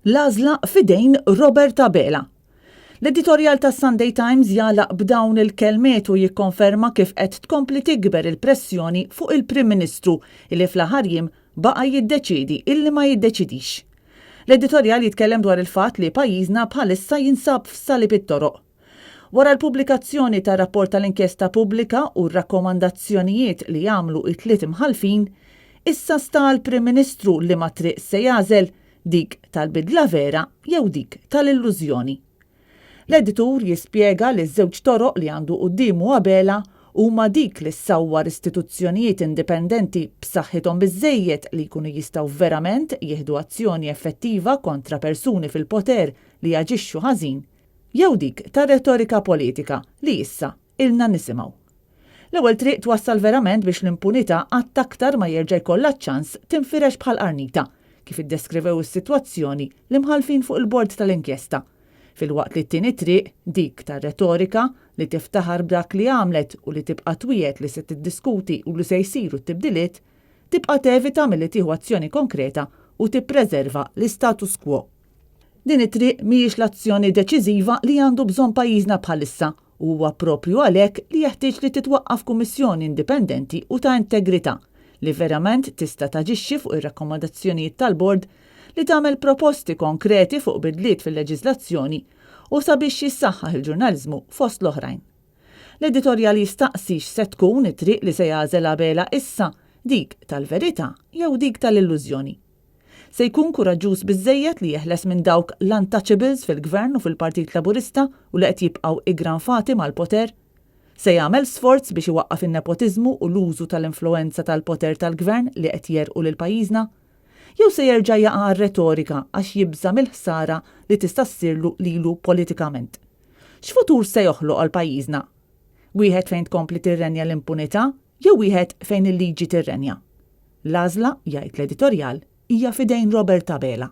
L-għażla f'idejn Robert Abela. L-editorjal tas-Sunday Times jagħlaq b'dawn il-kelmiet u jikkonferma kif qed tkompli tikber il-pressjoni fuq il-Prim Ministru illi fl-aħħar jiem baqa' jiddeċiedi illi ma jiddeċidix. L-editorjal jitkellem dwar il-fatt li pajjiżna bħalissa jinsab f'salib it-toroq. Wara l-pubblikazzjoni tar-rapport tal-inkjesta pubblika u r-rakkomandazzjonijiet li għamlu t-tliet imħallfin, issa sta għall-Prim Ministru liema triq se jagħżel, dik tal-bidla vera jew dik tal-illużjoni. L-editur jispjega li ż-żewġ toroq li għandu quddiemu Abela huma dik li ssawwar istituzzjonijiet indipendenti b'saħħithom biżżejjed li jkunu jistgħu verament jieħdu azzjoni effettiva kontra persuni fil-poter li jaġixxu ħażin, jew dik ta' retorika politika li issa ilna nisimgħu. L-ewwel triq twassal verament biex l-impunità qatt aktar ma jerġa' jkollha ċ-ċans tinfirex bħal qarnita, kif iddeskrivew is-sitwazzjoni l-imħallfin fuq il-bord tal-inkjesta. Filwaqt li t-tieni triq, dik tar-retorika, li tiftaħar b'dak li għamlet u li tibqa' twiegħed li se tiddiskuti u li se jsiru t-tibdiliet, tibqa' tevita milli tieħu azzjoni konkreta u tippreserva l-istatus quo. Din it-triq mhijiex l-azzjoni deċiżiva li għandu bżonn pajjiżna bħalissa u huwa proprju għalhekk li jeħtieġ li titwaqqaf Kummissjoni indipendenti u ta' integrità li verament tista' taġixxi fuq ir-rakkomandazzjonijiet tal-Bord li tagħmel proposti konkreti fuq bidliet fil-leġiżlazzjoni u sabiex jissaħħaħ il-ġurnaliżmu fost l-oħrajn. L-editorjal jistaqsi x'se tkun it-triq li se jagħżel Abela issa, dik tal-verità jew dik tal-illużjoni. Se jkun kuraġġuż biżżejjed li jeħles minn dawk l-untouchables fil-Gvern u fil-Partit Laburista u li qed jibqgħu iggranfati mal-poter? Se jagħmel sforz biex iwaqqaf in-nepotiżmu u l-użu tal-influwenza tal-poter tal-Gvern li qed jgħerrqu lil pajjiżna? Jew se jerġa' jaqa' għar-retorika għax jibża' mill-ħsara li tista' ssirlu lilu politikament? X'futur se joħloq għal pajjiżna? Wieħed fejn tkompli tirrenja l-impunità jew wieħed fejn il-liġi tirrenja? L-għażla, jgħid l-editorjal, hija f'idejn Robert Abela.